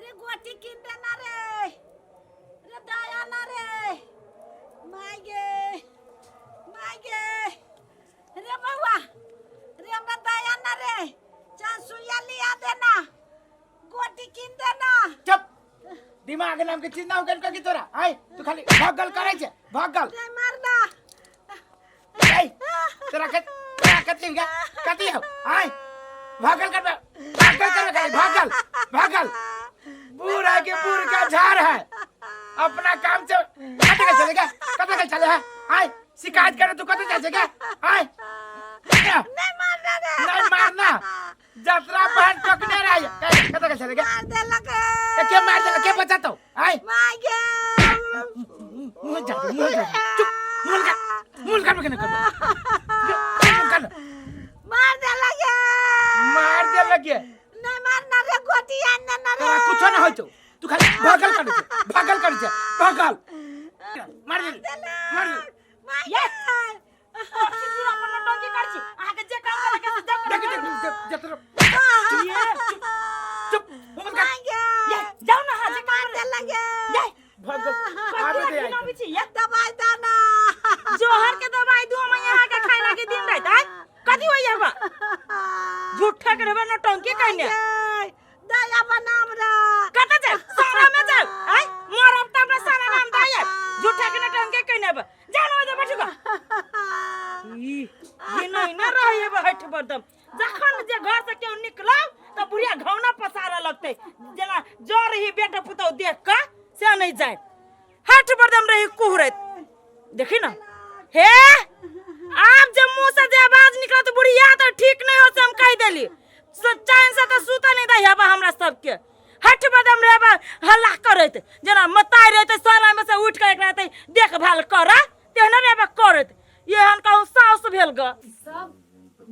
रे गोटी कीन देना रे रे दया ना रे माय गे माय गे रे बउआ रे हमरा दया ना रे चांद सुइया लिया देना गोटी कीन देना। चुप, दिमाग नाम के चीज ना हो गेल की तोरा? आय तू खाली भगल करै छै भगल। रे मारना। ए तोरा के तोरा कथी गे कथी हो? आय भागल करबे भागल करबे खाली भागल भागल। बूढ़ है कि बूढ़ का झाड़ है, अपना काम से कते के चले गे कते के चले है? आय शिकायत करे तू कते जाय छै गे? आय नहीं मारना रे। नहीं मारना, जतरा बहन टोकने रही कते के चले गे? मार देलक। ए, के मार देलक? के बचातो? आय माय गे मुंह जा मुंह जा चुप मुंह कर मुंह कर के न कर मुंह कर। मार देलक। मार देलक। नहीं मारना रे गोटी आन ना रे। तोरा कुछो ना होइतो, तू खाली भागल करै छै भागल करै छै भागल। मार दे मार दे। माय ये। गे सिसुर अपन नौटंकी करै छी, अहाँके जे काम करे के से जाउ। देख देख देख जतरा ये चुप मुंह कर। माय गे ये जाउ न अहाँ जे मार काम देलक। ये भागल आबे दे कथी आइ। छी ये दवाई दाना जोहर के दवाई दू हम यहाँ के खाए लागे दिन रात। आय कथी होई हबा झूठा के रहबा नौटंकी कइने? दया बनाम रे। कत जाय सारा में जाय? आय मरब त हमरा सारा नाम दया झूठा के नौटंकी कइने बा। जान ओइ दे बैठ ग। ई ये नहीं न रही है हठ बरदम। जखन जे घर से केओ निकलब त बुढ़िया घौना पसारऽ लगतै जेना जर ही बेटा पुतहु देख कऽ से नहीं जाए। हठ बरदम रही कुहरैत देखी न। हे आब जे मुंह से जे आवाज निकलत बुढ़िया त ठीक नहीं हो से हम कहि देली। चैन से त सुतऽ नहीं दै हबा हमरा सबके। हठ बदम रहबा हल्ला करैत जेना मताइ रहतै सारा में से उठि कऽ एकरा एतै देखभाल करऽ तेहने रहबा करैत। एहन कहूँ साउस भेल ग। सब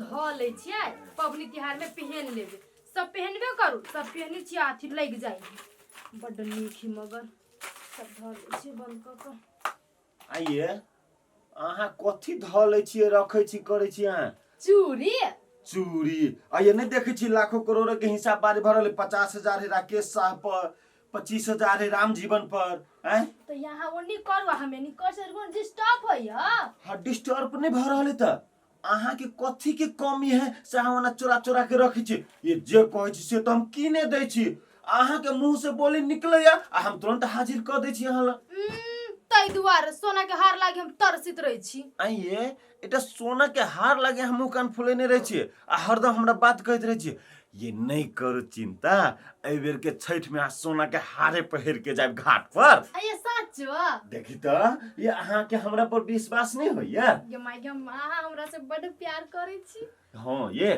धऽ लै छियै पबनी तिहार में पहन लेबै, सब पहनबे करू, सब पहने छियै अथी लागि जाइ बड्ड नीक ही मगर सब धऽ लै छियै बंद कऽ कऽ। आइए अहाँ कथी धऽ लै छियै रखै छी करै छी अहाँ? चूड़ी। चूड़ी आइए नहीं देखै छी लाखों करोड़ों के हिसाब बारी भरल है। 50,000 है राकेश साह पर, 25,000 है राम जीवन पर। आँय तो यहाँ ओनी करू आ हम एनी कर से डिस्टर्ब होइया। हाँ डिस्टर्ब नहीं भऽ रहल है तऽ अहाँ के कथी के कमी है से अहाँ ओना चोरा चोरा के रखै छी? ये जे कहै छी से तऽ हम कीने दै छी। अहाँ के मुंह से बोली निकलैया आ हम तुरंत हाजिर कऽ दै छी अहाँ लग। ताहि दुआरे सोना के हार लागी हम तरसित रहै छी। आइए एकटा सोना के हार लागे हम मुँह कान फुलेने रहै छियै आ हरदम हमरा बात कहैत रहै छियै ये नहीं करू चिंता, एहि बेर के छठ में अहाँ सोना के हारे पहिर के जायब घाट पर। आइए साचो? देखी तऽ ये अहाँ के हमरा पर विश्वास नहीं होइया? ये माय गे अहाँ हमरा से बड्ड प्यार करै छी। हाँ ये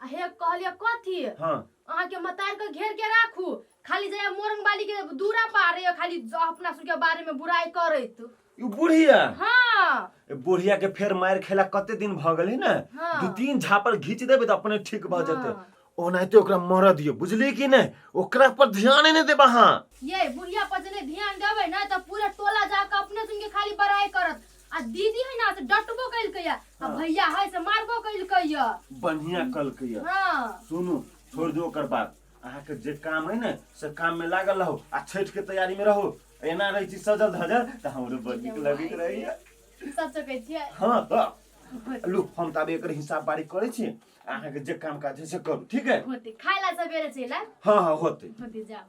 आ हे कहलियै कथी? हाँ। अहाँ के मतार के घेर के राखू, खाली जाय मोरंग वाली के दूरा पारे खाली अपना सब के बारे में बुराई करैत। ई बुढ़िया? हाँ। ए बुढ़िया के फेर मार खेला कते दिन भ गेलै ने? हाँ। 2-3 झापड़ घीच देबै तऽ अपने ठीक भ जेतै। हाँ। ओनाहिते ओकरा मरऽ दियौ बुझलियै कि नहि, ओकरा पर ध्यान नहि देब अहाँ। ये बुढ़िया पर जे नहि ध्यान देबै ने तऽ पूरा टोला जाके अपने सुन के खाली बड़ाई करत। आ दीदी है ना से डटबो कइलकै या आ भैया है से मारबो कइलकै या। बढ़िया कलकै या। हाँ। सुनू छोड़ दियौ ओकर बात, अहाँके जे काम है ने से काम में लागल रहू आ छठ के तैयारी में रहू। एना रहै छी सजल धजल तऽ हमरो बड़ नीक लगैत रहैया। सच कहै छियै? हाँ तऽ लू हम तऽ आब एकर हिसाब बारी करै छी, अहाँके जे काम काज है से करू ठीक है? होतै खाय ला सबेरे चलि आयब। हाँ हाँ होतै। होतै जाउ।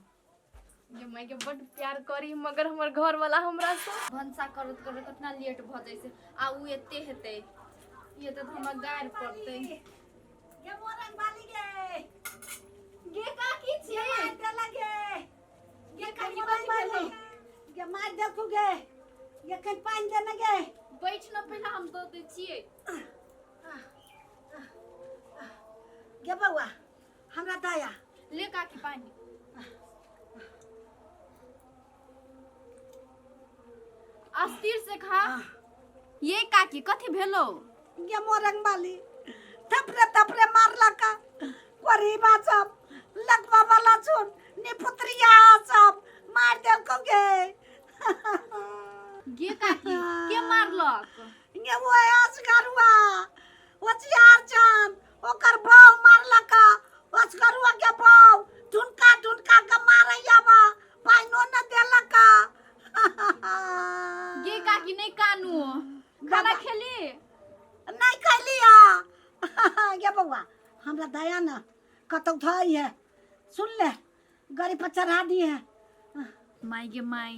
ये माय के बड्ड प्यार करी मगर हमर घर वाला हमरा से भनसा करत करत कतना लेट भ जाइ छै आ उ एते हेतै ये तऽ हमरा गारि पड़तै। गे मोरंग वाली गे। गे काकी छी। गे मार देलक गे। गे काकी मोरंग कथी वाली। भेलौ? गे मार देलकू गे। गे कनि पानि दे ने गे। बैठ न पहिला हम दऽ दै छियै। गे बौआ हमरा दया। ले काकी पानि। अस्थिर से खा। ये काकी कथी भेलो? गे मोरंग वाली थपरे थपरे मारलक कोरीबा सब लगवा वाला सुन निपुत्रिया सब मार देलको गे। गे काकी के मारलक? गे वो असगरुआ होशियार जान ओकर बाऊ मारलक। असगरुआ के बाऊ ढुनका ढुनका के मारैया बा। बौआ हमरा दया न कतौ धई है सुन ले गाड़ी पर चढ़ा दी है। माय गे माय,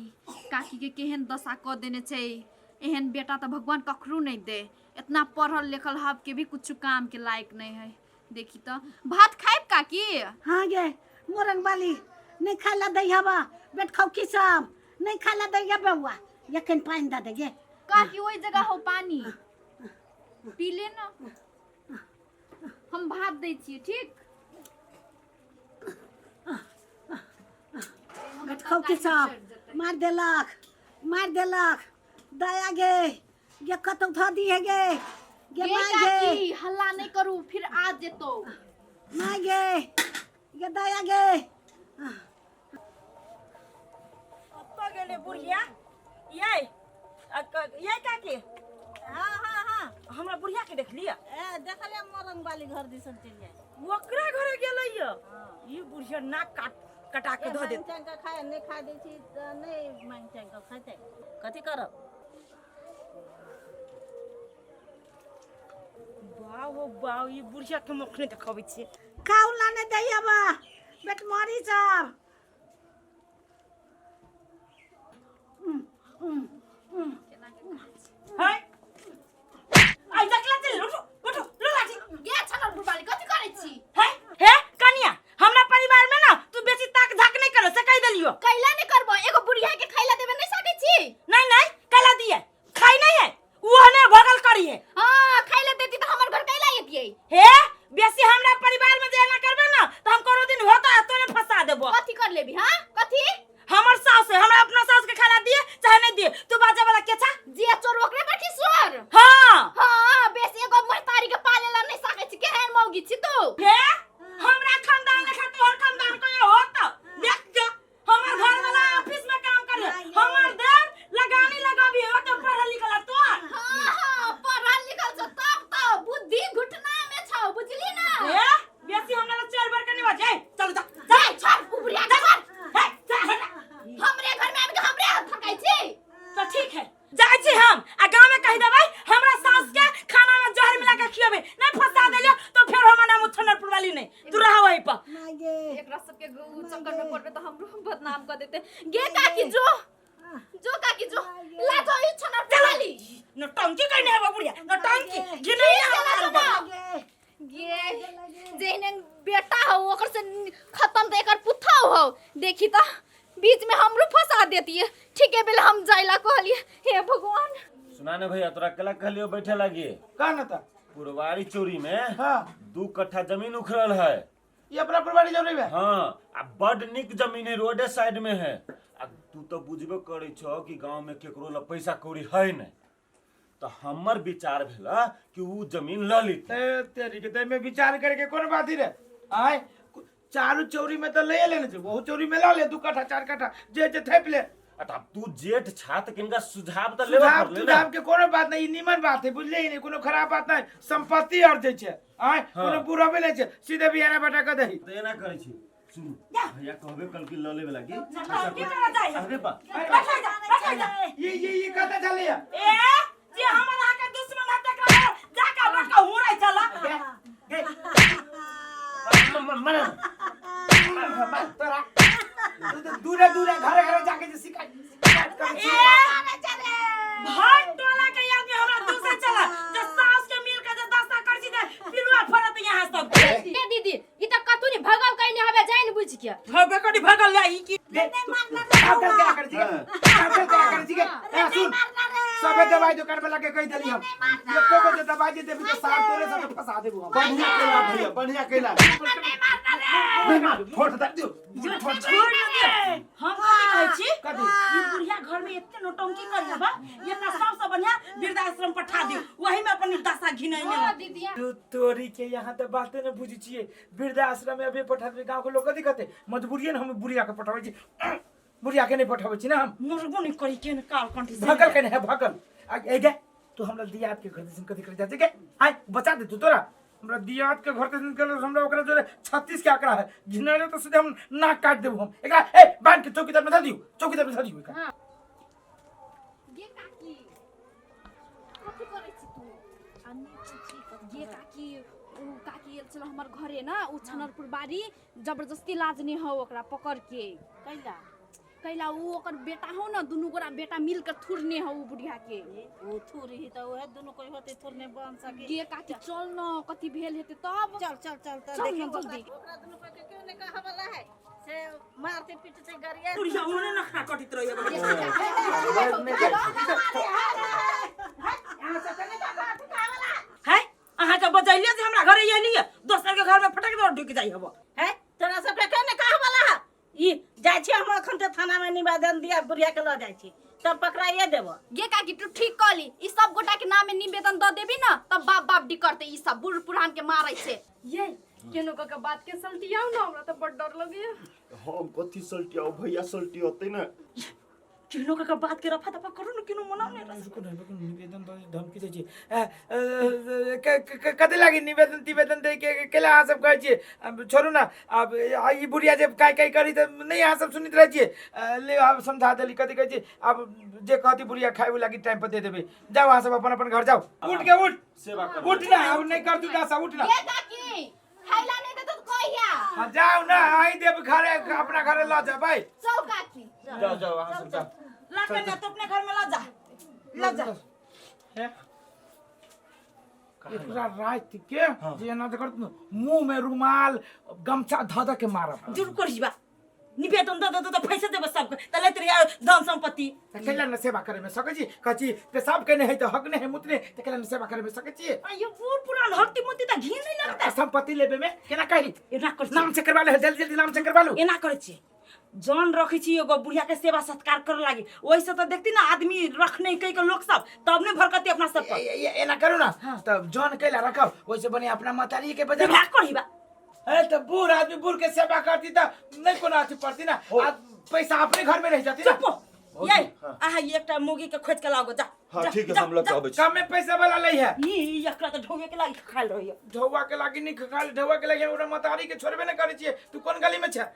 काकी के केहन दशा कऽ देने छै। एहन बेटा तऽ भगवान ककरो नहि दे। इतना पढ़ल लिखल हब के भी कुछ काम के लायक नहीं है। देखी तऽ भात खाइब काकी? हाँ गे मोरंग वाली नहीं खाए ला दै हवा बेट खाओ की सब नहीं खाए ला दै बौआ यखन पानि दे दे गे। काकी ओहि जगह हो पानी पी ले ना, हम भात दै छियै। ठीक बेट खाओ की सब मार देलक मार देलक दया गे गे कतौ धऽ दिहे गे गे गे माय गे। काकी हल्ला नहीं करू फिर आ जेतो। माय गे गे दया गे। कतऽ गेलै बुढ़िया? ये ये काकी। हाँ हाँ हाँ हमरा बुढ़िया के देखलियै? ए देखलियै मोरंग वाली घर दिसन चलि जाइ। ओकरा घरे गेलै ये। ई बुढ़िया नाक काट कटा के धऽ देत। मांग चांग के खाय नहीं खाय दै छी तऽ नहीं मांग चांग के खैतै कथी करब। बाउ हो बाउ, ई बुढ़िया के हम अखने देखबै छियै। खाउ ला नहीं दै हवा बेट मरी सब। है आई देखला चल उठो उठो लो लाठी। गे छनर बुढ़बाली कथी करै छी? है हे कनिया, हमरा परिवार में ना तू बेसी ताक झाक नहीं कर से कह देलियो। कैला नहीं करबो? एगो बुढ़िया के खैला देबे नहीं सकै छी? नहीं नहीं कैला दिए खाई नहीं है वो ने भगल करी है। हां खैला देती त हमर घर कैला एतियै? हे बेसी हमरा परिवार में जे एना करबे ना त हम कोनो दिन होता तोरे फंसा देबो। कथी कर लेबी? हां कथी? हमर सास है, हमरा अपना सास के खाना दिए चाहे नहीं दिए, तू बाजे वाला के छा? जे चोर ओकरे पर किशोर। हां हां बेसी एगो महतारी के पालेला नहीं सकै छी, केहन मौगी छी तू? हे हमरा खानदान लेखा तोहर खानदान को ये होत देख जा। हमर घर वाला ऑफिस में काम करे, हमर देर लगानी लगाबी हो तो पढ़ल लिखल तोहर। हां हां पढ़ल लिखल छौ तब त बुद्धि घुटना में छौ, बुझली ना? हे बेसी हमरा लग चार बार के नहीं बाजे। चल जा जा छोड़ बुढ़िया के छोड़। हे जा हट। हमरे घर में आबि के हमरे हाथ थकाइ छी। तो ठीक है जाइ छी हम आ गांव में कहि देबै हमरा सास के खाना में जहर मिला के खियेबै, नहीं फंसा देलियो तो फेर हमर नाम छनरपुर वाली नहीं, तू रह वहीं पर। माय गे एकरा सबके चक्कर में पड़बे त हमरो बदनाम कर देते। गे काकी जो जो काकी जो ला जो ई छनरपुर वाली। नौटंकी करने है बुढ़िया, नौटंकी गिने गे जेहने बेटा हो ओकर से खत्म त एकर पुत्था हो। देखी त बीच में हमरो फंसा देती है। ठीक है बेल हम जाइला कहलिए। हे भगवान सुना ने भैया तोरा केला कहलियो बैठे लागी? का न त पुरवारी चोरी में हाँ 2 कट्ठा जमीन उखड़ल है। ये अपना पुरवारी जमीन में? हाँ आ बड निक जमीन है, रोडे साइड में है। आ तू तो बुझबे करे छो कि गांव में केकरो ला पैसा कौड़ी है नहीं, तो हमर विचार भेला कि ऊ जमीन ल लीती। ए तेरी के ते में विचार करके कोन बात ही रे? आय चारू चौरी में तो ले लेने छे, बहुत चौरी में ला ले 2 कट्ठा 4 कट्ठा जे जे थेप ले। आ तब तू जेठ छात किनका सुझाव त लेबे सुझाव पड़ले ना। सुझाव के कोनो बात नहीं, ई नीमन बात है बुझले ही नहीं, कोनो खराब बात नहीं। संपत्ति अर्जै छे आय, हाँ। कोनो बुरा भी नहीं छे, सीधे बियाना बटा के दही। त एना करै छी सुन भैया कहबे कल की ल लेबे लागी। नौटंकी करा जाइ। अरे बा बैठा जा बैठा जा। ये ये ये कता चले या ए जे हमर अहाँ के दुश्मन है तकरा जाका बटका हुरै चला। गे मना तोरा दूरे दूरे घरे घरे जाके जे शिकायत शिकायत करै छी। भर टोला के आदमी हमरा दूसरे चला जे सास के मिल के जे दशा कर छी जे पिलुआ फरत यहाँ सब। ए दीदी ई त कतौ नहीं भगल कइने हबे जाइन बुझ के। हबे कनी भगल ले ई की गे, भागल क्या कर छी गे? भागल क्या कर छी गे? ए सुन सबे दवाई दुकान वाला के कहि देली हम, एको गो जे दवाई जे देबी त साफ तोरे सबके फंसा देबू हम। बढ़िया कैला भैया, बढ़िया कैला। नहीं मार, ठोठ दे दियो। छोड़ दे। हम कथी कहै छी? कथी? ई बुढ़िया घर में एते नौटंकी करिया बा, एकरा सबसे बढ़िया वृद्धाश्रम पठा दियो, वही में अपन दशा घिनैने। हां दीदी तू तोरी के यहाँ तो बातें न बुझी छिए। वृद्धाश्रम में अभी पठा देबै गांव के लोग कथी कहते? मजबूरिए न हम बुढ़िया के पठाबै छी, बुढ़िया के नहीं पठाबै छी ना हम। मरबो नहीं करी केन काल कंठी से। भगल के नहीं है भगल। आ ए गे तू हमरा दियाद के घर दिसन कथी करे जाते गे? आय बचा दे तू तोरा। हमरा दियाद के घर दिसन कर हमरा ओकरा जोरे 36 के आंकड़ा है, घिनरे तो सीधे हम नाक काट देबू हम। एकरा ए बांध के चौकीदार में धर दियो, चौकीदार में धर दियो एकरा। गे काकी कथी करै छी तू? ये काकी उ काकी आयल छल हमर घरे न उ छनरपुर बाड़ी जबरदस्ती लाजने हौ ओकरा पकड़ के। कैला? कैला उ ओकर बेटा हौ न, दुनू गोरा बेटा मिल के थुरने हौ उ बुढ़िया के। ओ थुरी त ओहे दुनू कोई होते थुरने बन सके। गे काकी चल न, कथी भेल हेतै तब। चल चल चल त चल न देखी जल्दी। ओकरा दुनू कोई के क्यों नहीं कहा वाला है से मारते पीटते गरिया। बुढ़िया ओने नखरा कटित रहिए। है अहाँ के बजैलिए जे हमरा घरे अयलिए, दोसर के घर में फटक दे ढुक जाइ हबो। है तोरा सबके के नहीं कहा वाला है? ई जाइ छी हम अखन ते थाना में निवेदन दिया बुढ़िया के ल जाइ छी तब पकड़ाइए देबो। गे काकी तू ठीक कहली, ई सब गोटा के नाम में निवेदन द देबी न तब बाप बाप डी करते, ई सब बूढ़ पुरान के मारै छै। ये केनो कऽ के बात के सलटियाउ न, हमरा तऽ बड़ डर लगैया। हम कथी सलटियाउ भैया, सलटियौतै ने। केनो के बात के रफा दफा करू न, केनो मनाउ ने। रुकू न, रुकू न, निवेदन दऽ धमकी दै छी। कथी लागी निवेदन तिवेदन दै के केला अहाँ सब कहै छियै? आब छोड़ू न, आब ई बुढ़िया जे काइ काइ करी तऽ नहि अहाँ सब सुनैत रहै छियै। ले आब समझा देली, कथी कहै छियै, आब जे कहती बुढ़िया खाय ओहि लागी टाइम पर दे देबै। जाउ अहाँ सब अपन अपन घर जाउ। उठ के उठ, सेवा कर। उठ ना, आब नहि कर तू दासा, उठ ना। गे काकी खाइला नहीं देतो तऽ कहिया। हाँ जाउ ना, अहीं देब घरे, अपना घरे लऽ जेबै। चल काकी। जाओ जाओ अहाँ सब जाओ। ला कन्या तू अपने घर में ला जा, ला जा। हे? एकरा राति के जे एना जे करत न, मुंह में रुमाल गमछा धऽ धऽ के मारब। जुर करिबा निवेदन द द द पैसा देब सबके त लेत रहिया धन संपत्ति। तऽ कैला ने सेवा करे में सकै छी? कहै छी पेशाब केने है तऽ हक ने है मुतने, तऽ कैला ने सेवा करे में सकै छी? अयो बूढ़ पुरान हक्ति मुत्ति त घिन नहीं लगता। संपत्ति लेबे में केना कही? एना कर नाम से करवा ले, जल्दी जल्दी नाम से करवा लू। एना करै छी जन रखै छी एगो बुढ़िया के सेवा सत्कार करे लागी, ओहिसे त देखती ना आदमी रखने कई के लोग सब तब ने भरकती अपना सब पर। एना करू ना तब जन कैला रखब, ओइसे बढ़िया अपना महतारी के बजा विवाह करिबा। ए त बूढ़ आदमी बूढ़ के सेवा करती त नहीं कोनो अथी पड़ती ना, आ पैसा अपने घर में रह जाती ना। चुप हो। ये आहा ई एकटा मुगी के खोज के लाओ जा। हाँ जा, ठीक है, जा, हम लोग जा। अबै छी। कम में पैसा वाला लै है। ई एकरा त ढौए के लागी खायल रहैया। ढौआ के लागी नहीं खायल, ढौआ के लागी ओकरा महतारी के छोड़बे नहीं करै छियै। तू कोन गली में छै?